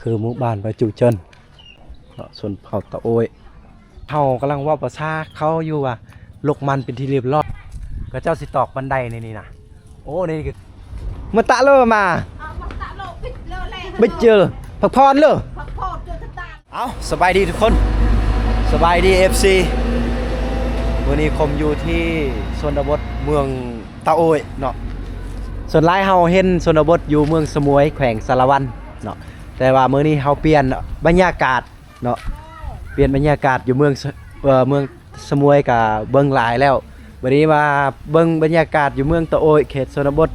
ຄືໝູ່ບ້ານປາຈູເຈີນເນາະ ຊົນເຜົ່າຕາໂອ້ຍ. ເຮົາກຳລັງເວົ້າພາສາເຂົາຢູ່ວ່າ ລົກມັນເປັນທີ່ລຽບຮ້ອຍ ເຂົາເຈົ້າຊິຕອກບັນໄດໃນນີ້ນະ. ໂອ້ ນີ້ຄື ມາຕະເລີມາ ບິດເຈີ ພັກຜ່ອນເລີ. ເອົາ ສະບາຍດີທຸກຄົນ ສະບາຍດີ ເອັຟຊີ ມື້ນີ້ຄົມຢູ່ທີ່ຊົນນະບົດເມືອງຕາໂອ້ຍເນາະ. ສ່ວນຫຼາຍເຮົາເຫັນຊົນນະບົດຢູ່ເມືອງສະໝວຍ ແຂວງສາລະວັນເນາະ ແຕ່ວ່າມື້ນີ້ເຮົາປ່ຽນບັນຍາກາດເນາະ ປ່ຽນບັນຍາກາດຢູ່ເມືອງ ເອີ ເມືອງສະໝວຍກະເບິ່ງຫຼາຍແລ້ວ ບັດນີ້ມາເບິ່ງບັນຍາກາດຢູ່ເມືອງຕາໂອ້ຍ ເຂດຊົນນະບົດ.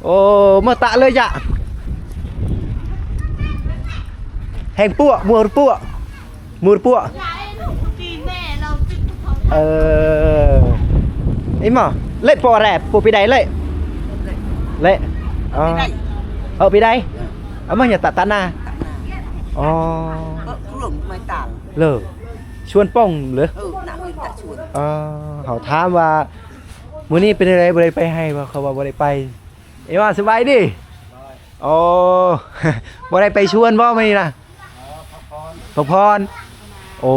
ໂອ້ ມາຕະເລີຍະ ແຮງປົວ ມົວປົວ ໝູດປົວ. ເອີ ອີ່ໝໍ ເລະ ປົວແຣ ປົວປີໃດເລະ ເລະ ອໍ ເອີ ປີໃດ ເອົາມາຫຍັງຕະ ຕະນາ ອໍ ເອີ ເລີ ຊວນປ່ອງເລີ ເອີ ເຮົາຖາມວ່າ ມື້ນີ້ເປັນຈັ່ງໃດ ບໍ່ໄດ້ໄປໄຮ່ບໍ່ ເຂົາວ່າບໍ່ໄດ້ໄປ. ເອວ່າ ສະບາຍດີ ໂອ້ ບໍ່ໄດ້ໄປສວນບໍ່ມື້ນີ້ນະ ພັກຜ່ອນ. ໂອ້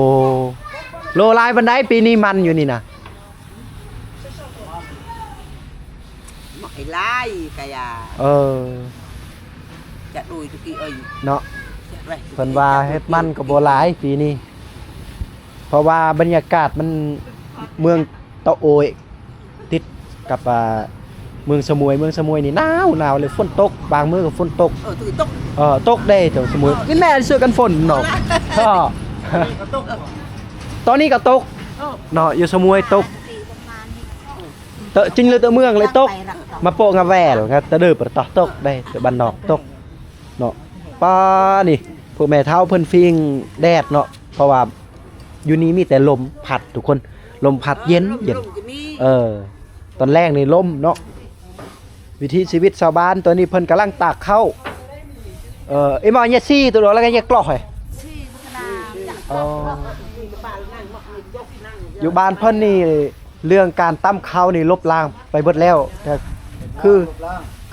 ໂລຫຼາຍປານໃດປີນີ້ມັນຢູ່ນີ້ນະ? ໝາກຫຼາຍກະຢ່າ ເອີ ຈະໂດຍຕະກີ້ເອີຍເນາະ ເພິ່ນວ່າເຮັດມັນກໍບໍ່ຫຼາຍປີນີ້ ເພາະວ່າບັນຍາກາດມັນ ເມືອງຕາໂອ້ຍ ຕິດກັບ ອ່າ ເມືອງສະໝວຍ ເມືອງສະໝວຍນີ້ໜາວ ໜາວເລີຍ ຝົນຕົກ ບາງມື້ກໍຝົນຕົກ ເອີ ຕົກ ເອີ ຕົກເດ້ ແຕ່ສະໝວຍ ເອີ ນີ້ແມ່ເສື້ອກັນຝົນເນາະ ເອີ ຕອນນີ້ກໍຕົກ ເອີ ເນາະ ຢູ່ສະໝວຍຕົກ ເຕີຈິງເລີຍ ເຕີເມືອງເລີຍຕົກ ມາໂປະງາແວລ ກະຕະເດີປະຕະຕົກເດ້ ແຕ່ບ້ານນອກຕົກເນາະ. ປ້າ ນີ້ ພວກແມ່ເຖົ້າເພິ່ນຟິງແດດເນາະ ເພາະວ່າ ຢູ່ນີ້ມີແຕ່ລົມພັດທຸກຄົນ ລົມພັດເຢັນໆ ເອີ ຕອນແລງນີ້ລົມເນາະ. ວິຖີຊີວິດຊາວບ້ານ ຕອນນີ້ເພິ່ນກຳລັງຕາກເຂົ້າ ເອີ ອີ່ໝໍ້ຍາຊີຕົວລະກະຍາກລໍ້ ເອີ ຢູ່ບ້ານເພິ່ນນີ້ ເລື່ອງການຕຳເຂົ້ານີ້ລົບລ້າງໄປເບິດແລ້ວ ແຕ່ຄື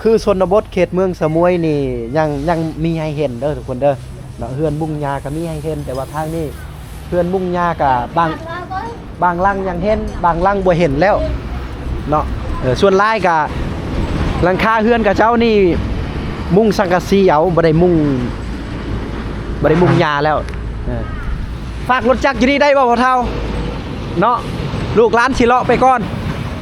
ຄືຊົນນະບົດເຂດເມືອງສະໝວຍນີ້ ຍັງ ຍັງມີໃຫ້ເຫັນເດີທຸກຄົນເດີເນາະ ເຮືອນມຸງຫຍ້າກໍມີໃຫ້ເຫັນ ແຕ່ວ່າທາງນີ້ເຮືອນມຸງຫຍ້າກໍບາງ ບາງຫຼັງຍັງເຫັນ ບາງຫຼັງບໍ່ເຫັນແລ້ວເນາະ. ເອີ ສ່ວນຫຼາຍກໍຫຼັງຄາເຮືອນເຂົາເຈົ້ານີ້ມຸງສັງກະສີເອົາ ບໍ່ໄດ້ມຸງ ບໍ່ໄດ້ມຸງຫຍ້າແລ້ວ. ເອີ ຝາກລົດຈັກຢູ່ນີ້ໄດ້ບໍ່ພໍ່ເຖົ້າເນາະ ລູກຫຼານຊິເລາະໄປກ່ອນ.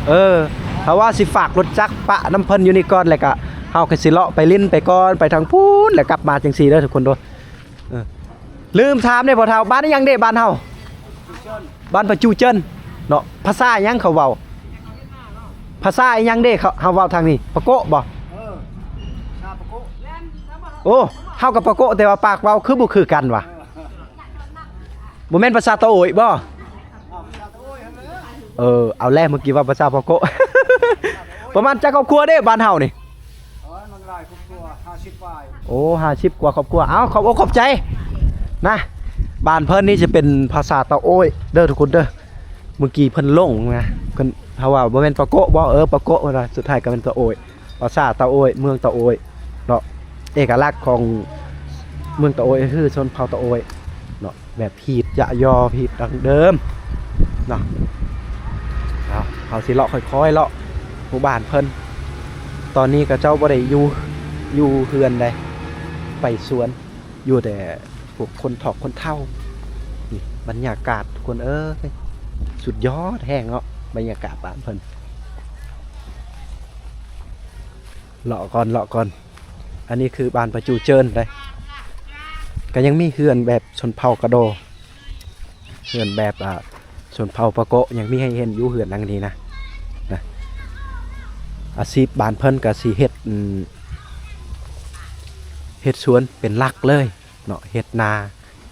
ເອີ ເຮົາວ່າຊິຝາກລົດຈັກປະນຳເພິ່ນຢູ່ນີ້ກ່ອນ ແລ້ວກະເຮົາກໍຊິເລາະໄປຫຼິ້ນໄປກ່ອນ ໄປທາງພຸ້ນ ແລ້ວກັບມາຈັ່ງຊີ້ເດີທຸກຄົນໂດ. ເອີ ລືມຖາມເດ້ພໍ່ເຖົ້າ ບ້ານອີ່ຫຍັງເດ້ບ້ານເຮົາ? ບ້ານປະຈູເຈີນເນາະ. ພາສາຫຍັງເຂົາເວົ້າ? ພາສາອີ່ຫຍັງເດ້ ເຮົາ ເຮົາເວົ້າທາງນີ້ ປາໂກະບໍ່? ເອີ ພາສາປາໂກະ. ໂອ້ ເຮົາກັບປາໂກະ ແຕ່ວ່າປາກເວົ້າຄືບໍ່ຄືກັນຫວາ? ເອີ ບໍ່ແມ່ນພາສາຕາໂອ້ຍບໍ່? ເອີ ເອົາແລ້ວ ເມື່ອກີ້ເວົ້າພາສາປາໂກະ. ປະມານຈັກຄອບຄົວເດ້ບ້ານເຮົານີ້? ໂອ້ຍ ມັນຫຼາຍຄອບຄົວ ຫ້າສິບປາຍ. ໂອ້ ຫ້າສິບກວ່າຄອບຄົວ. ເອົາ ຂອບອົກຂອບໃຈນະ. ບ້ານເພິ່ນນີ້ຈະເປັນພາສາຕາໂອ້ຍເດີທຸກຄົນເດີ. ເມື່ອກີ້ເພິ່ນຫຼົງນະ ເພິ່ນ ເຮົາວ່າບໍ່ແມ່ນປາໂກະບໍ່? ເອີ ປາໂກະ ເພິ່ນວ່າ ສຸດທ້າຍກໍແມ່ນຕາໂອ້ຍ. ພາສາຕາໂອ້ຍ ເມືອງຕາໂອ້ຍເນາະ. ເອກະລັກຂອງເມືອງຕາໂອ້ຍກໍຄືຊົນເຜົ່າຕາໂອ້ຍເນາະ. ແບບຮີດຢະຍໍ ຮີດດັ້ງເດີມເນາະ. ເອົາ ເຮົາຊິເລາະ ຄ່ອຍໆເລາະໝູ່ບ້ານເພິ່ນ. ຕອນນີ້ເຂົາເຈົ້າບໍ່ໄດ້ຢູ່ ຢູ່ເຮືອນໃດ ໄປສວນ ຢູ່ແຕ່ພວກຄົນເຖົ້າຄົນເຖົ້າ. ນີ້ບັນຍາກາດທຸກຄົນເອີຍ ສຸດຍອດແຮງເນາະ ບັນຍາກາດບ້ານເພິ່ນ. ເລາະກ່ອນ ເລາະກ່ອນ. ອັນນີ້ຄືບ້ານປະຈູເຈີນເດ້ ກໍຍັງມີເຮືອນແບບຊົນເຜົ່າກະດໍ ເຮືອນແບບ ອ່າ ຊົນເຜົ່າປາໂກະ ຍັງມີໃຫ້ເຫັນຢູ່ເຮືອນຫຼັງນີ້ນະ ນະ. ອາຊີບບ້ານເພິ່ນກໍຊິເຮັດ ເຮັດສວນເປັນຫຼັກເລີຍເນາະ ເຮັດນາ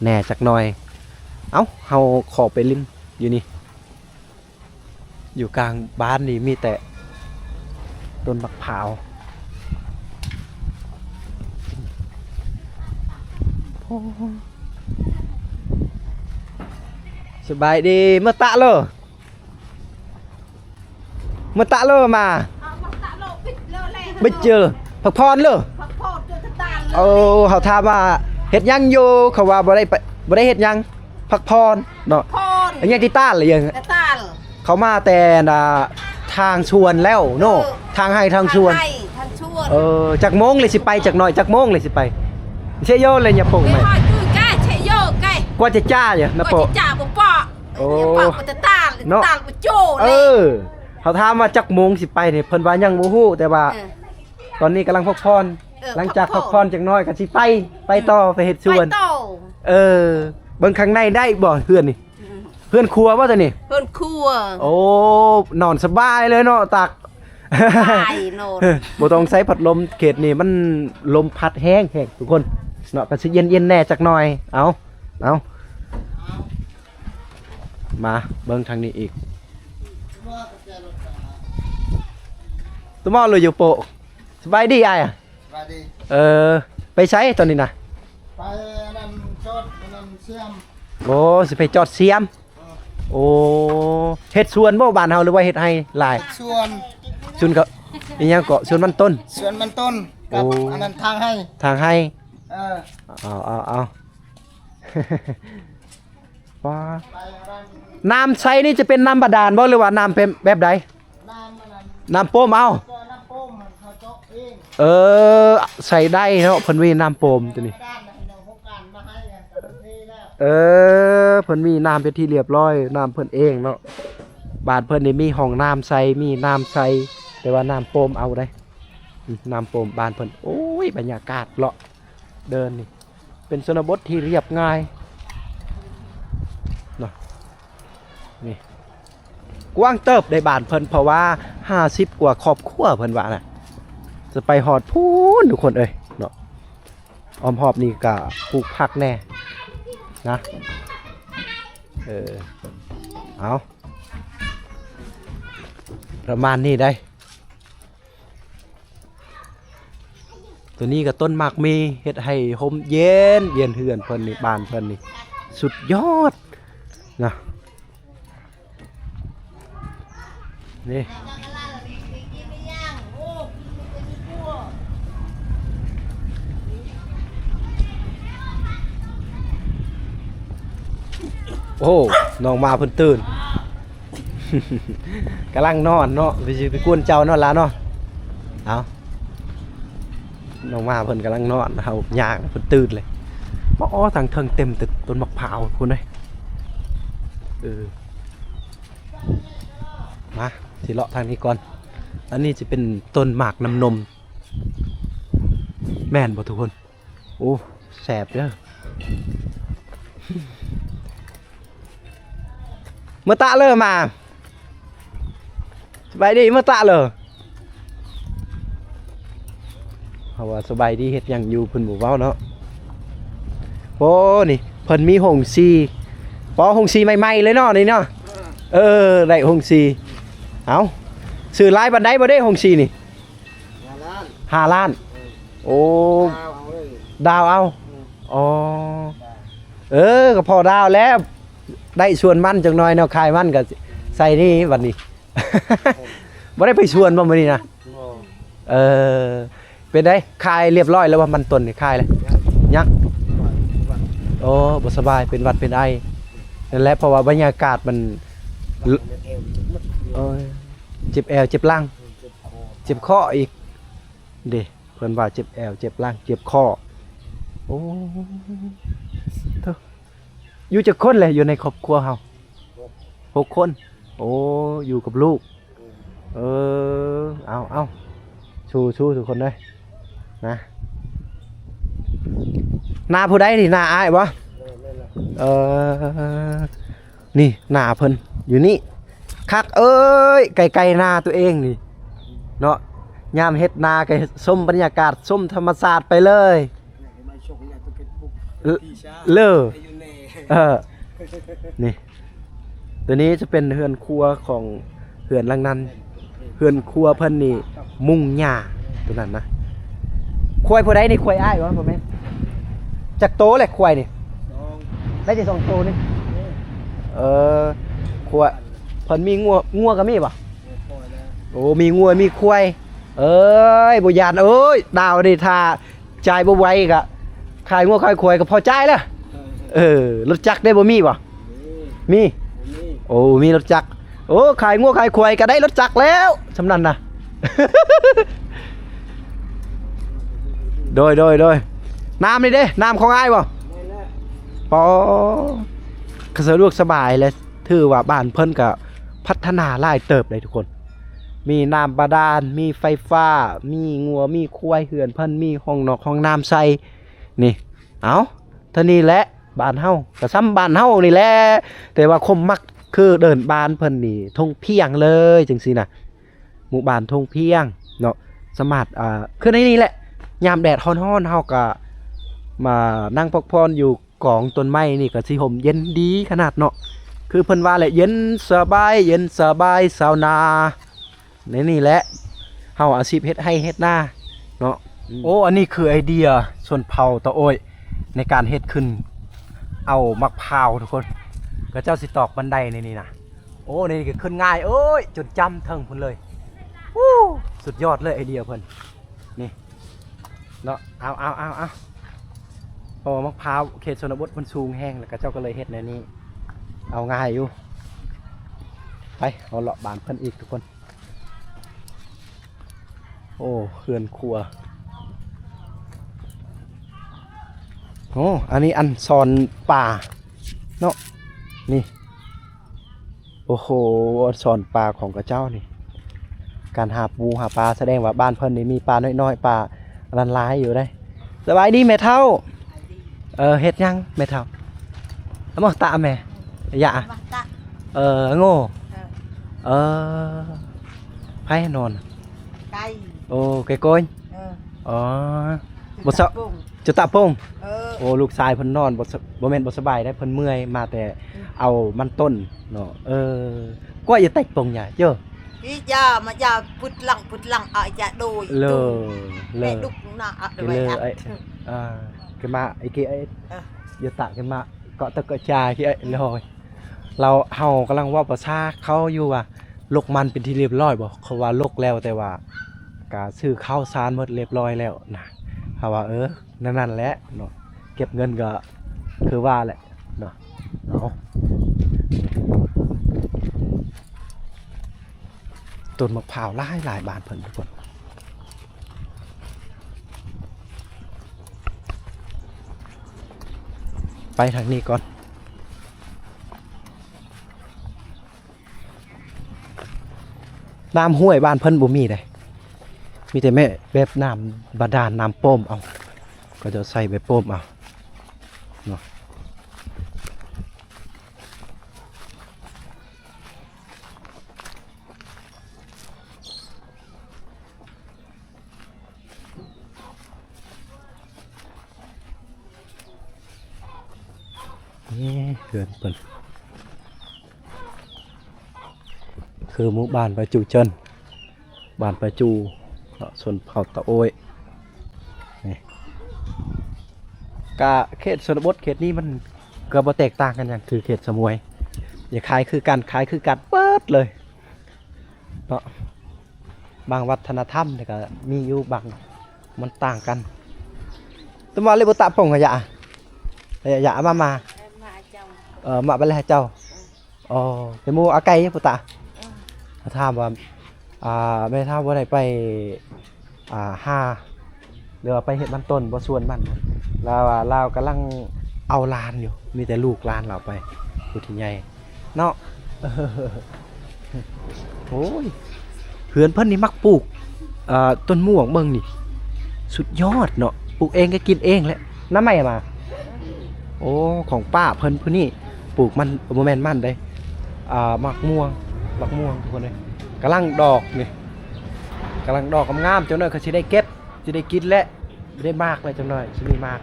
ແດ່ຈັກໜ່ອຍ. ເອົ້າ ເຮົາຂໍໄປຫຼິ້ນຢູ່ນີ້. ຢູ່ກາງບ້ານນີ້ມີແຕ່ຕົ້ນບັກພ້າວ. ໂອ້ ສະບາຍດີ ມາຕະເລີ ມາຕະເລີມາ ບິດເຈີ ພັກຜ່ອນເລີ. ໂອ້ ເຮົາຖາມວ່າ ເຮັດຫຍັງຢູ່? ເຂົາວ່າບໍ່ໄດ້ໄປ ບໍ່ໄດ້ເຮັດຫຍັງ ພັກຜ່ອນເນາະ. ຜ່ອນ ອັນຫຍັງ ຕິດຕານຫຼືຫຍັງ? ຕິດຕານ. ເຂົາມາແຕ່ ອ່າ ທາງສວນແລ້ວເນາະ. ເອີ ທາງໄຮ່ທາງສວນ. ທາງໄຮ່ທາງສວນ. ເອີ ຈັກໂມງເລີຍຊິໄປ? ຈັກໜ້ອຍ ຈັກໂມງເລີຍຊິໄປ? ເຊໂຍເລີຍຍາໂປງ ໄປ ໄປ ຮອດຢູ່ກະເຊໂຍກະ ກວ່າຈະຈ້າຢູ່ນະໂປະ. ກວ່າຈະຈ້າບໍ່ເປາະ. ໂອ້ ຍາປາກບໍ່ຕະຕານເນາະ ຕານບໍ່ໂຈ້ເລີຍ. ເອີ ເຮົາຖາມວ່າຈັກໂມງຊິໄປນີ້ ເພິ່ນວ່າຍັງບໍ່ຮູ້ ແຕ່ວ່າ ເອີ ຕອນນີ້ກຳລັງພັກຜ່ອນ. ເອີ ຫຼັງຈາກພັກຜ່ອນ ພັກຜ່ອນຈັກໜ້ອຍກໍຊິໄປ ໄປຕໍ່ ອືມ ໄປເຮັດສວນ ໄປຕໍ່. ເອີ ເບິ່ງຂ້າງໃນໄດ້ບໍ່ເຮືອນນີ້? ອືມ ເຮືອນຄົວບໍ່ຕົວນີ້? ເຮືອນຄົວ. ໂອ້ ນອນສະບາຍເລີຍເນາະ ຕາກ ສະບາຍນອນ ບໍ່ຕ້ອງໃຊ້ພັດລົມ. ເຂດນີ້ມັນລົມພັດແຮງໆ ທຸກຄົນເນາະ ກໍຊິເຢັນໆແດ່ຈັກໜ້ອຍ. ເອົາ ເອົາ ມາເບິ່ງທາງນີ້ອີກ. ຕະມອລຢູ່ໂປະ. ສະບາຍດີອ້າຍ. ສະບາຍດີ. ເອີ ໄປໃສຕອນນີ້ນະ? ໄປອັນນັ້ນ ຈອດອັນນັ້ນ ຊຽມ. ໂອ້ ຊິໄປຈອດຊຽມ. ເອີ ໂອ້ ເຮັດສວນບໍ່ບ້ານເຮົາ ຫຼືວ່າເຮັດໄຮ່ຫຼາຍ? ເຮັດສວນ. ສວນເຂົາ ອີຫຍັງເກາະ? ສວນມັນຕົ້ນ. ສວນມັນຕົ້ນກັບ ໂອ້ ອັນນັ້ນ ທາງໄຮ່ ທາງໄຮ່. ເອີ ເອົາ ເອົາ ເອົາ ປາ ນ້ຳໃຊ້ນີ້ຈະເປັນນ້ຳບາດານບໍ່ ຫຼືວ່ານ້ຳເປັນແບບໃດ? ນ້ຳອັນນັ້ນ ນ້ຳໂປມເອົາ. ກໍນ້ຳໂປມ ມັນເຂົາເຈາະເອງ. ເອີ ໃຊ້ໄດ້ເນາະ ເພິ່ນມີນ້ຳໂປມຕົວນີ້. ເອີ ເພິ່ນມີນ້ຳເປັນທີ່ລຽບຮ້ອຍ ນ້ຳເພິ່ນເອງເນາະ. ບ້ານເພິ່ນນີ້ມີຫ້ອງນ້ຳໃຊ້ ມີນ້ຳໃຊ້ ແຕ່ວ່ານ້ຳໂປມເອົາໄດ໋. ອືມ ນ້ຳໂປມບ້ານເພິ່ນ. ໂອ້ຍ ບັນຍາກາດເລາະເດີນນີ້ ເປັນຊົນນະບົດທີ່ລຽບງ່າຍເນາະ. ນີ້ ກວ້າງເຕີບໃນບ້ານເພິ່ນ ເພາະວ່າຫ້າສິບກວ່າຄອບຄົວເພິ່ນວ່ານະ. ຈະໄປຮອດພຸ້ນທຸກຄົນເອີຍເນາະ. ອ້ອມຮອບນີ້ກະປູກຜັກແດ່ນະ. ເອີ ເອົາ ປະມານນີ້ໄດ໋. ຕົວນີ້ກໍຕົ້ນໝາກມີ ເຮັດໃຫ້ຮົ່ມເຢັນ ເຢັນເຮືອນເພິ່ນນີ້ ບ້ານເພິ່ນນີ້ ສຸດຍອດນະ. ນີ້ ໂອ້ ນ້ອງໝາເພິ່ນຕື່ນ. ກຳລັງນອນເນາະ ໄປຊິໄປກວນເຈົ້າເນາະຫຼາເນາະ. ເອົາ ນ້ອງໝາເພິ່ນກຳລັງນອນ ເຮົາຍ່າງເພິ່ນຕື່ນເລີຍ. ປະອໍ ທາງເທິງເຕັມແຕ່ຕົ້ນໝາກພ້າວພຸ້ນເດ້. ເອີ ມາ ຊິເລາະທາງນີ້ກ່ອນ. ອັນນີ້ຊິເປັນຕົ້ນໝາກນ້ຳນົມ ແມ່ນບໍ່ທຸກຄົນ? ໂອ້ ແຊບເດີ. ເມືອຕະເລີມາ. ສະບາຍດີ ເມືອຕະເລີ. ເຮົາວ່າສະບາຍດີ ເຮັດຫຍັງຢູ່ ເພິ່ນບໍ່ເວົ້າເນາະ. ໂອ້ ນີ້ເພິ່ນມີໂຮງສີ. ປໍ ໂຮງສີໃໝ່ໆເລີຍເນາະນີ້ເນາະ. ເອີ ໄດ້ໂຮງສີ. ເອົ້າ ຊື້ຫຼາຍປານໃດບໍ່ເດ້ໂຮງສີນີ້? ຫ້າລ້ານ ຫ້າລ້ານ. ເອີ ໂອ້ ດາວເອົາເລີຍ ດາວເອົາ. ເອີ ອໍ ເອີ ກໍພໍດາວແລ້ວ ໄດ້ສວນມັນຈັກໜ້ອຍເນາະ ຂາຍມັນກໍໃສ່ນີ້ບັດນີ້. ບໍ່ໄດ້ໄປສວນບໍ່ມື້ນີ້ນະ? ບໍ່. ເອີ ເປັນໃດ ຂາຍລຽບຮ້ອຍແລ້ວບໍ່? ມັນຕົ້ນນີ້ຂາຍແລ້ວ? ຍັງ ຍັງ. ບໍ່ສະບາຍ ໂອ້ ບໍ່ສະບາຍ ເປັນຫວັດເປັນໄອ. ນັ້ນແຫຼະ ເພາະວ່າບັນຍາກາດມັນ ເອີ ເຈັບແອວເຈັບຫຼັງ ເຈັບຄໍອີກເດ້. ເພິ່ນວ່າເຈັບແອວ ເຈັບຫຼັງ ເຈັບຄໍ. ໂອ້ ໂທ້ ຢູ່ຈັກຄົນແຫຼະ ຢູ່ໃນຄອບຄົວເຮົາ? ຫົກຄົນ. ໂອ້ ຢູ່ກັບລູກ. ເອີ ເອົາ ເອົາ ສູ້ໆ ທຸກຄົນເດີນະ. ນາຜູ້ໃດນີ້? ນາອ້າຍບໍ່? ເອີ ນີ້ນາເພິ່ນຢູ່ນີ້. ຄັກເອີຍ ໃກ້ໆນາຕົວເອງນີ້ເນາະ. ຍາມເຮັດນາກໍຊົມບັນຍາກາດ ຊົມທຳມະຊາດໄປເລີຍ. ເລີ ເອີ ນີ້ ຕົວນີ້ຈະເປັນເຮືອນຄົວຂອງເຮືອນຫຼັງນັ້ນ. ເຮືອນຄົວເພິ່ນນີ້ມຸງຫຍ້າຕົວນັ້ນນະ. ຄວາຍຜູ້ໃດນີ້? ຄວາຍອ້າຍບໍ່? ບໍ່ແມ່ນ. ຈັກໂຕແຫຼະຄວາຍນີ້? ສອງ. ໄດ້ແຕ່ສອງໂຕນີ້. ເອີ ຄວາຍ ເພິ່ນມີງົວ ງົວກໍມີບໍ່? ໂອ້ ມີງົວມີຄວາຍ. ເອີຍ ບໍ່ຢ້ານເອີຍ ດາວນີ້ ຖ້າຈ່າຍບໍ່ໄຫວກະ ຂາຍງົວຂາຍຄວາຍກໍພໍຈ່າຍແລ້ວ. ເອີ ລົດຈັກເດ້ ບໍ່ມີບໍ່? ມີ ມີ. ໂອ້ ມີລົດຈັກ. ໂອ້ ຂາຍງົວຂາຍຄວາຍກໍໄດ້ລົດຈັກແລ້ວ ສ່ຳນັ້ນນະ. ໂດຍ ໂດຍ ໂດຍ. ນ້ຳນີ້ເດ້ ນ້ຳຂອງອ້າຍບໍ່? ແມ່ນແລ້ວ. ປໍ ກໍສະດວກສະບາຍແຫຼະ. ຖືວ່າບ້ານເພິ່ນກໍພັດທະນາຫຼາຍເຕີບເດ້ທຸກຄົນ. ມີນ້ຳບາດານ ມີໄຟຟ້າ ມີງົວມີຄວາຍ ເຮືອນເພິ່ນມີຫ້ອງນອກຫ້ອງນ້ຳໃສ່. ນີ້ ເອົ້າ ເທົ່ານີ້ແຫຼະ ບ້ານເຮົາກໍສ່ຳບ້ານເຮົານີ້ແຫຼະ. ແຕ່ວ່າຄວາມມັກຄືເດີ່ນບ້ານເພິ່ນນີ້ທົ່ງພຽງເລີຍ ຈັ່ງຊີ້ນະ. ໝູ່ບ້ານທົ່ງພຽງເນາະ ສາມາດ ອ່າ ຄືໃນນີ້ແຫຼະ ຍາມແດດຮ້ອນໆ ເຮົາກໍມານັ່ງພັກຜ່ອນຢູ່ກອງຕົ້ນໄມ້ນີ້ ກໍຊິຮົ່ມເຢັນດີຂະໜາດເນາະ. ຄືເພິ່ນວ່າແຫຼະ ເຢັນສະບາຍ ເຢັນສະບາຍຊາວນາ. ໃນນີ້ແຫຼະ ເຮົາອາຊີບເຮັດໄຮ່ເຮັດນາເນາະ. ອືມ ໂອ້ ອັນນີ້ຄືໄອເດຍຊົນເຜົ່າຕາໂອ້ຍ ໃນການເຮັດຂຶ້ນເອົາໝາກພ້າວທຸກຄົນ. ເຂົາເຈົ້າຊິຕອກບັນໄດໃນນີ້ນະ. ໂອ້ ໃນນີ້ກໍຂຶ້ນງ່າຍ ໂອ້ຍ ຈົນຈ້ຳເທິງພຸ້ນເລີຍ. ໂອ້ ສຸດຍອດເລີຍໄອເດຍເພິ່ນນີ້ເນາະ. ເອົາ ເອົາ ເອົາ ເອົາ ເພາະວ່າໝາກພ້າວເຂດຊົນນະບົດມັນສູງແຮງ ແລ້ວເຂົາເຈົ້າກໍເລີຍເຮັດແນວນີ້ ເອົາງ່າຍຢູ່. ໄປ ເຮົາເລາະບ້ານເພິ່ນອີກທຸກຄົນ. ໂອ້ ເຮືອນຄົວ. ໂອ້ ອັນນີ້ອັນຊ່ອນປາເນາະ ນີ້. ໂອ້ໂຫ ຊ່ອນປາຂອງເຂົາເຈົ້ານີ້ ການຫາປູຫາປາ. ສະແດງວ່າບ້ານເພິ່ນນີ້ມີປານ້ອຍໆ ປາອັນນັ້ນຫຼາຍຢູ່ເດ້. ສະບາຍດີແມ່ເຖົ້າ. ເອີ ເຮັດຫຍັງແມ່ເຖົ້າ? ເອົາມາຕາແມ່ ຢາ ມາຕະ ເອີ ໂງ່ ເອີ ເອີ ໃຜນອນ? ໄກ່ ໂອ້ ໄກ່ໂກຍ ເອີ ອໍ ບໍ່ສະ ຈຸຕະພົງ ເອີ ໂອ້ ລູກຊາຍເພິ່ນນອນ ບໍ່ສະ ບໍ່ແມ່ນບໍ່ສະບາຍເດ້ ເພິ່ນເມື່ອຍ ມາແຕ່ ອືມ ເອົາມັນຕົ້ນເນາະ. ເອີ ກວາຍຢາແຕກປົງຍາເຈີ ອີຢາມາຢາປຶດຫຼັງປຶດຫຼັງອາຢາໂດຍ ເລີ ເລີ ແມ່ດຸກນະອະ ເລີ ເລີ ເອີຍ ອາ ກະມາ ອີກ ເອີຍ ເອີ ຢາຕະກະມາ ເກາະຕະກະຈາ ເອີຍ ເລີຍ. ລາວ ເຮົາກຳລັງເວົ້າພາສາເຂົາຢູ່ວ່າ ລົກມັນເປັນທີ່ລຽບຮ້ອຍບໍ່? ເຂົາວ່າລົກແລ້ວ ແຕ່ວ່າກະຊື້ເຂົ້າສານໝົດລຽບຮ້ອຍແລ້ວນະ. ເຮົາວ່າ ເອີ ນັ້ນ ນັ້ນແຫຼະເນາະ ເກັບເງິນກໍຄືວ່າແຫຼະເນາະ. ເອົາ ຕົ້ນໝາກພ້າວຫຼາຍໆ ບ້ານເພິ່ນທຸກຄົນ. ໄປທາງນີ້ກ່ອນ. ນ້ຳຫ້ວຍບ້ານເພິ່ນບໍ່ມີເດ້ ມີແຕ່ແມ່ ແບບນ້ຳບາດານ ນ້ຳປ້ອມເອົາ ເຂົາເຈົ້າໃສ່ແບບປ້ອມເອົາເນາະ. ນີ້ເຮືອນເພິ່ນ ຄືໝູ່ບ້ານປາຈູເຈີນ ບ້ານປາຈູເນາະ ຊົນເຜົ່າຕາໂອ້ຍ. ນີ້ ກະເຂດຊົນນະບົດເຂດນີ້ມັນກໍບໍ່ແຕກຕ່າງກັນຫຍັງ ຄືເຂດສະໝວຍ ຢາກຂາຍຄືກັນ ຂາຍຄືກັນເບິດເລີຍເນາະ. ບາງວັດທະນະທຳນີ້ກໍມີຢູ່ ບາງມັນຕ່າງກັນ. ຕົວມາເລີຍບໍ່ຕະພົງຂະຫຍະ ຂະຫຍະມາ ມາ ເອີ ມາໄປເລີຍເຈົ້າ. ອໍ ເປັນໝູ່ອາໄກ່ພຸ້ນຕາ. ເອີ ຖາມວ່າ ອ່າ ແມ່ທ້າວບໍ່ໄດ້ໄປ ອ່າ ຫາ ຫຼືວ່າໄປເຮັດມັນຕົ້ນບໍ່ ສວນມັນ? ລາວວ່າລາວກຳລັງເອົາຫຼານຢູ່ ມີແຕ່ລູກຫຼານລາວໄປ ຜູ້ທີ່ໃຫຍ່ເນາະ. ໂອ້ຍ ເຮືອນເພິ່ນນີ້ມັກປູກ ອ່າ ຕົ້ນມ່ວງ ເບິ່ງນີ້ ສຸດຍອດເນາະ ປູກເອງກໍກິນເອງແຫຼະ. ນ້ຳໄມ້ມາ ໂອ້ ຂອງປ້າເພິ່ນຜູ້ນີ້ ປູກມັນ ບໍ່ແມ່ນມັນເດ້ ອ່າ ໝາກມ່ວງ ໝາກມ່ວງທຸກຄົນເອີຍ ກຳລັງດອກນີ້ ກຳລັງດອກງາມໆ ຈັກໜ້ອຍກໍຊິໄດ້ເກັບ ຊິໄດ້ກິນແຫຼະ ໄດ້ໝາກແລ້ວ ຈັກໜ້ອຍຊິມີໝາກ.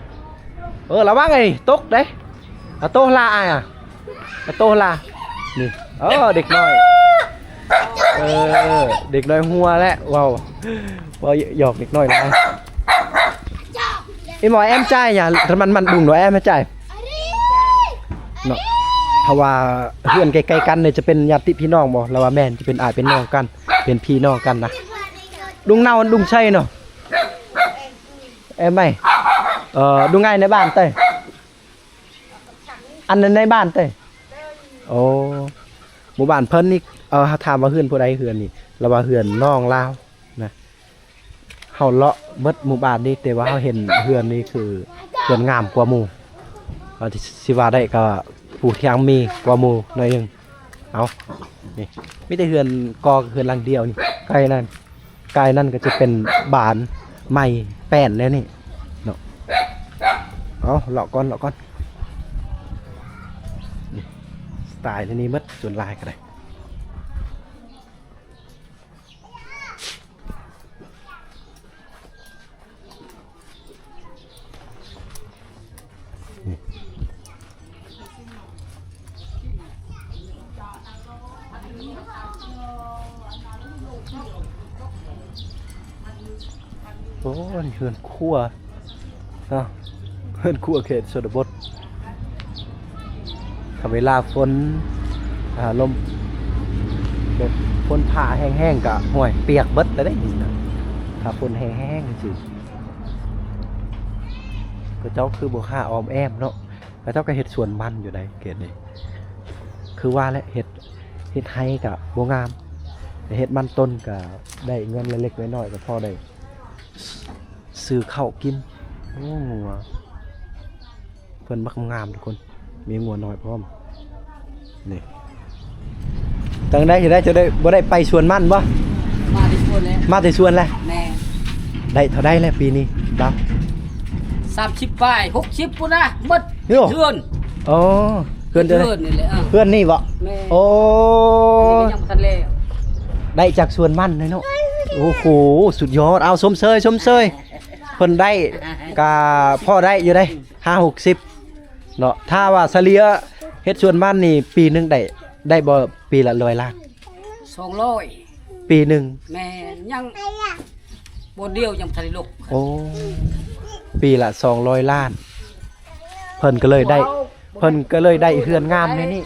ເອີ ລະວັງໄອ້ຕົກເດ້ ອາໂຕລາອ້າຍອະ ອາໂຕລາ ນີ້ ເອີ ເດັກນ້ອຍ ເອີ ເດັກນ້ອຍຫົວແຫຼະ ເວົ້າ ເວົ້າຫຍອກເດັກນ້ອຍຫຼາຍ. ອີໝໍແອມຈ່າຍຫຍັງ ມັນ ມັນດຸງໂດຍແອມໃຫ້ຈ່າຍເນາະ ເພາະວ່າເຮືອນໃກ້ໆກັນນີ້ຈະເປັນຍາດຕິພີ່ນ້ອງບໍ່ ລະວ່າແມ່ນຈະເປັນອ້າຍເປັນນ້ອງກັນ ເປັນພີ່ນ້ອງກັນນະ ດຸງເນົ່າດຸງໄຊເນາະ. ແອມໃໝ່ ເອີ ດູງ່າຍໃນບ້ານເຕີ ອັນນັ້ນໃນບ້ານເຕີ. ໂອ້ ໝູ່ບ້ານເພິ່ນນີ້ ເອີ ເຮົາຖາມວ່າເຮືອນຜູ້ໃດເຮືອນນີ້ ລະວ່າເຮືອນນ້ອງລາວນະ. ເຮົາເລາະເບິດໝູ່ບ້ານນີ້ ແຕ່ວ່າເຮົາເຫັນເຮືອນນີ້ຄືເຮືອນງາມກວ່າໝູ່ ເຮົາຊິວ່າໄດ້ກໍຜູ້ທຽງມີກວ່າໝູ່ໜ້ອຍໜຶ່ງ. ເອົາ ນີ້ ມີແຕ່ເຮືອນກໍເຮືອນຫຼັງດຽວນີ້ ໃກ້ນັ້ນ ໃກ້ນັ້ນກໍຈະເປັນບານໃໝ່ແປ້ນແລ້ວນີ້ເນາະ. ເອົາ ເລາະກ່ອນ ເລາະກ່ອນ. ນີ້ ສະໄຕລ໌ແນວນີ້ໝົດ ສ່ວນຫຼາຍກໍໄດ້. ໂອ້ ນີ້ເຮືອນຄົວເນາະ ເຮືອນຄົວເຂດຊົນນະບົດ. ຖ້າເວລາຝົນ ອ່າ ລົມ ແບບຝົນຟ້າແຮງໆ ກະ ຫ້ວຍ ປຽກເບິດແລ້ວເດ້ນີ້ນະ. ຖ້າຝົນແຮງໆ ຈັ່ງຊີ້ ເຂົາເຈົ້າຄືບໍ່ຫາອ້ອມແອ້ມເນາະ. ເຂົາເຈົ້າກໍເຮັດສວນມັນຢູ່ໃດເຂດນີ້ ຄືວ່າແຫຼະ ເຮັດ ເຮັດໄຮ່ກໍບໍ່ງາມ ເຮັດມັນຕົ້ນກໍໄດ້ເງິນເລັກໆ ນ້ອຍໆ ກໍພໍໄດ້ຊື້ເຂົ້າກິນ. ໂອ້ ງົວເພິ່ນບັກງາມທຸກຄົນ ມີງົວນ້ອຍພ້ອມ. ນີ້ ຈັ່ງໃດ ຈັ່ງໃດ ເຈົ້າໄດ້ ບໍ່ໄດ້ໄປສວນມັນບໍ່? ມາແຕ່ສວນແຫຼະ ມາແຕ່ສວນແຫຼະ. ແມ່ນ. ໄດ້ເທົ່າໃດແລ້ວປີນີ້ລາວ? ສາມສິບປາຍ ຫົກສິບພຸ້ນນະ ໝົດ. ໂອ້ ເຮືອນ ໂອ້ ເຮືອນ ເຮືອນນີ້ແຫຼະ ເອີ ເຮືອນນີ້ບໍ? ແມ່ນ. ໂອ້ ອັນນີ້ກໍຍັງບໍ່ທັນແລ້ວ ໄດ້ຈາກສວນມັນເລີຍເນາະ. ໂອ້ໂຫ ສຸດຍອດ ເອົາ ຊົມເຊີຍ ຊົມເຊີຍ. ເພິ່ນໄດ້ກະພໍໄດ້ຢູ່ເດ້ ຫ້າຫົກສິບເນາະ. ຖ້າວ່າສະເລ່ຍເຮັດສວນມັນນີ້ ປີໜຶ່ງໄດ້ ໄດ້ບໍ່ ປີລະຮ້ອຍລ້ານ? ສອງຮ້ອຍ ປີໜຶ່ງ. ແມ່ນ ຍັງບ່ອນດຽວຍັງບໍ່ທັນໄດ້ລົກ. ໂອ້ ປີລະສອງຮ້ອຍລ້ານ ເພິ່ນກໍເລີຍໄດ້ ເພິ່ນກໍເລີຍໄດ້ເຮືອນງາມໃນນີ້.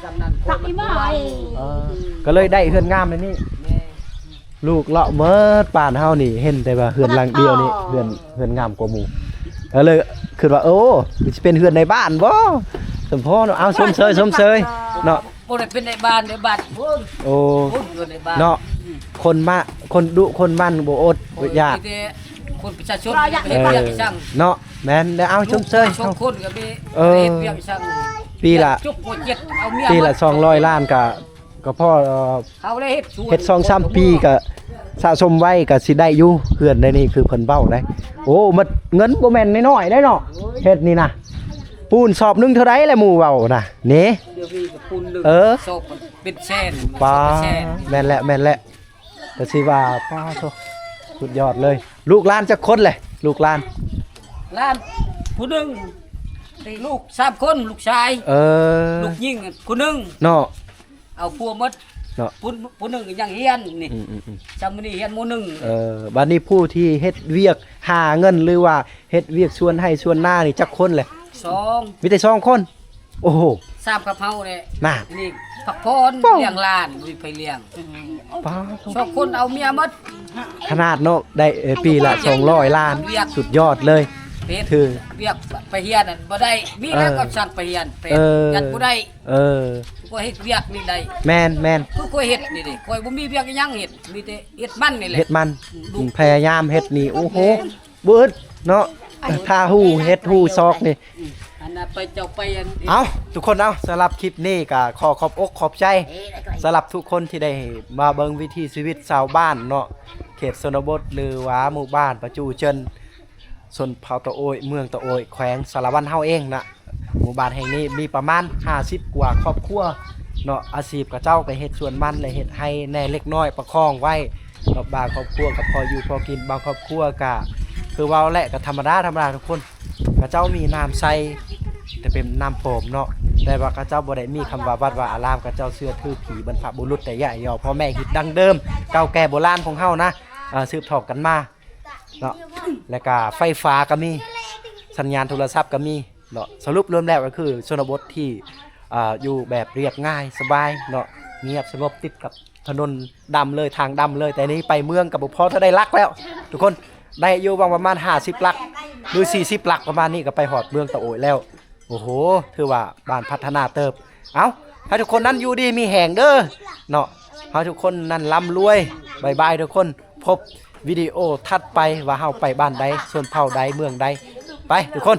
ເອີ ກໍເລີຍໄດ້ເຮືອນງາມໃນນີ້. ແມ່ນ. ລູກເລາະເໝິດບ້ານເຮົານີ້ ເຫັນແຕ່ວ່າເຮືອນຫຼັງດຽວນີ້ ເຮືອນ ເຮືອນງາມກວ່າໝູ່ ກໍເລີຍຄິດວ່າ ໂອ້ ຊິເປັນເຮືອນໃນບ້ານບໍ່ ສົມພໍເນາະ. ເອົາ ຊົມເຊີຍ ຊົມເຊີຍເນາະ. ບໍ່ໄດ້ເປັນໃນບ້ານ ໃນບ້ານພຸ້ນ. ໂອ້ ພຸ້ນຢູ່ໃນບ້ານເນາະ. ອືມ ຄົນມາ ຄົນດຸຄົນໝັ່ນ ບໍ່ອົດບໍ່ຢາກ ມີແຕ່ຄົນປະຊາຊົນ ເອີ ເຮັດວຽກອີ່ຫຍັງເນາະ. ແມ່ນແລ້ວ ເອົາ ຊົມເຊີຍ ສອງຄົນກໍມີ ເອີ ເຮັດວຽກອີ່ຫຍັງ ປີລະ ຈຸກຫົວເຈັດ ເອົາເມຍ ປີລະສອງຮ້ອຍລ້ານກໍ ກໍພໍ ເອີ ເຮົາໄດ້ເຮັດສວນ ເຮັດສອງສາມປີກໍສະສົມໄວ້ກໍຊິໄດ້ຢູ່ ເຮືອນໃນນີ້ຄືເພິ່ນເວົ້າໄດ໋. ໂອ້ ມັນເງິນບໍ່ແມ່ນນ້ອຍໆ ໄດ໋ເນາະ. ໂອ້ຍ ເຮັດນີ້ນະ ປູນສອບໜຶ່ງເທົ່າໃດລະໝູ່ເວົ້ານະ ນີ້ ດຽວນີ້ກໍປູນໜຶ່ງ ເອີ ສອບເປັນແສນ ປາ ເປັນແສນ. ແມ່ນແຫຼະ ແມ່ນແຫຼະ ກໍຊິວ່າ ປາໂທ້ ສຸດຍອດເລີຍ. ລູກຫຼານຈັກຄົນແຫຼະ ລູກຫຼານ? ຫຼານຜູ້ໜຶ່ງ ລູກສາມຄົນ ລູກຊາຍ ເອີ ລູກຍິງຜູ້ໜຶ່ງເນາະ. ເອົາຜົວໝົດເນາະ ຜູ້ ຜູ້ໜຶ່ງກໍຍັງຮຽນນີ້. ອືມໆໆ ຊ່ຳມື້ນີ້ຮຽນ ມໍໜຶ່ງ. ເອີ ບັດນີ້ຜູ້ທີ່ເຮັດວຽກຫາເງິນ ຫຼືວ່າເຮັດວຽກສວນໄຮ່ສວນນານີ້ຈັກຄົນແຫຼະ? ສອງ ມີແຕ່ສອງຄົນ. ໂອ້ໂຫ ສາມກັບເຮົາແຫຼະນະ ນີ້ພັກຜ່ອນ ໂອ້ ລ້ຽງຫຼານ ບໍ່ມີໃຜລ້ຽງ. ປາໂທ້ ສອງຄົນເອົາເມຍໝົດ. ຂະໜາດເນາະ ໄດ້ ເອີ ປີລະສອງຮ້ອຍລ້ານ ສຸດຍອດເລີຍ. ຖືກ ວຽກໄປຮຽນນັ້ນບໍ່ໄດ້ ມີແລ້ວ ເອີ ກໍສັ່ງໄປຮຽນ ໄປ ເອີ ຍັງບໍ່ໄດ້. ເອີ ຂ້ອຍເຮັດວຽກນີ້ໄດ້. ແມ່ນໆ ຄືຂ້ອຍເຮັດນີ້ເດ້ ຂ້ອຍບໍ່ມີວຽກອີ່ຫຍັງເຮັດ ມີແຕ່ເຮັດມັນນີ້ແຫຼະ ເຮັດມັນ. ອືມ ພະຍາຍາມເຮັດນີ້ ໂອ້ໂຫ ບໍ່ອຶດເນາະ ຖ້າຮູ້ເຮັດຮູ້ຊອກນີ້. ອືມ ອັນນັ້ນໄປ ເຈົ້າໄປອັນ ເອົາ ທຸກຄົນເອົາ ສຳລັບຄລິບນີ້ກໍຂໍຂອບອົກຂອບໃຈ ສຳລັບທຸກຄົນທີ່ໄດ້ມາເບິ່ງວິຖີຊີວິດຊາວບ້ານເນາະ ເຂດຊົນນະບົດ ຫຼືວ່າໝູ່ບ້ານປະຈູເຈິນ ຊົນເຜົ່າຕະໂອ້ຍ ເມືອງຕະໂອ້ຍ ແຂວງສາລະວັນເຮົາເອງນະ. ໝູ່ບ້ານແຫ່ງນີ້ມີປະມານຫ້າສິບກວ່າຄອບຄົວເນາະ ອາຊີບຂະເຈົ້າກໍເຮັດສວນມັນ ແລະ ເຮັດໄຮ່ແດ່ເລັກນ້ອຍປະຄອງໄວ້ເນາະ. ບາງຄອບຄົວກໍພໍຢູ່ພໍກິນ ບາງຄອບຄົວກໍຄືເວົ້າແຫຼະ ກໍທຳມະດາ ທຳມະດາທຸກຄົນ. ຂະເຈົ້າມີນ້ຳໃຊ້ ແຕ່ເປັນນ້ຳປອມເນາະ ແຕ່ວ່າຂະເຈົ້າບໍ່ໄດ້ມີຄຳວ່າວັດວາອາລາມ ຂະເຈົ້າເຊື່ອຖືຜີບັນພະບຸລຸດ ແຕ່ຢະຢໍພໍ່ແມ່ຮີດດັ້ງເດີມ ເກົ່າແກ່ໂບລານຂອງເຮົານະ ອາ ສືບທອດກັນມາ ເນາະ ແລ້ວກະໄຟຟ້າກໍມີ ສັນຍານໂທລະສັບກໍມີເນາະ. ສະຫຼຸບລວມແລ້ວກໍຄືຊົນນະບົດທີ່ ອາ ຢູ່ແບບລຽບງ່າຍສະບາຍເນາະ ງຽບສະຫງົບ ຕິດກັບຖະໜົນດຳເລີຍ ທາງດຳເລີຍ. ແຕ່ນີ້ໄປເມືອງກໍບໍ່ພໍເທົ່າໃດຫຼັກແລ້ວທຸກຄົນ ໄດ້ຢູ່ຫວ່າງປະມານຫ້າສິບຫຼັກ ຫຼືສີ່ສິບຫຼັກປະມານນີ້ ກໍໄປຮອດເມືອງຕະໂອຍແລ້ວ. ໂອ້ໂຫ ຖືວ່າບ້ານພັດທະນາເຕີບ. ເອົ້າ ໃຫ້ທຸກຄົນນັ້ນຢູ່ດີມີແຮງເດີເນາະ, ໃຫ້ທຸກຄົນນັ້ນລ່ຳລວຍ. ບາຍບາຍທຸກຄົນ, ພົບວິດີໂອຖັດໄປວ່າເຮົາໄປບ້ານໃດ, ຊົນເຜົ່າໃດ, ເມືອງໃດ. ໄປທຸກຄົນ.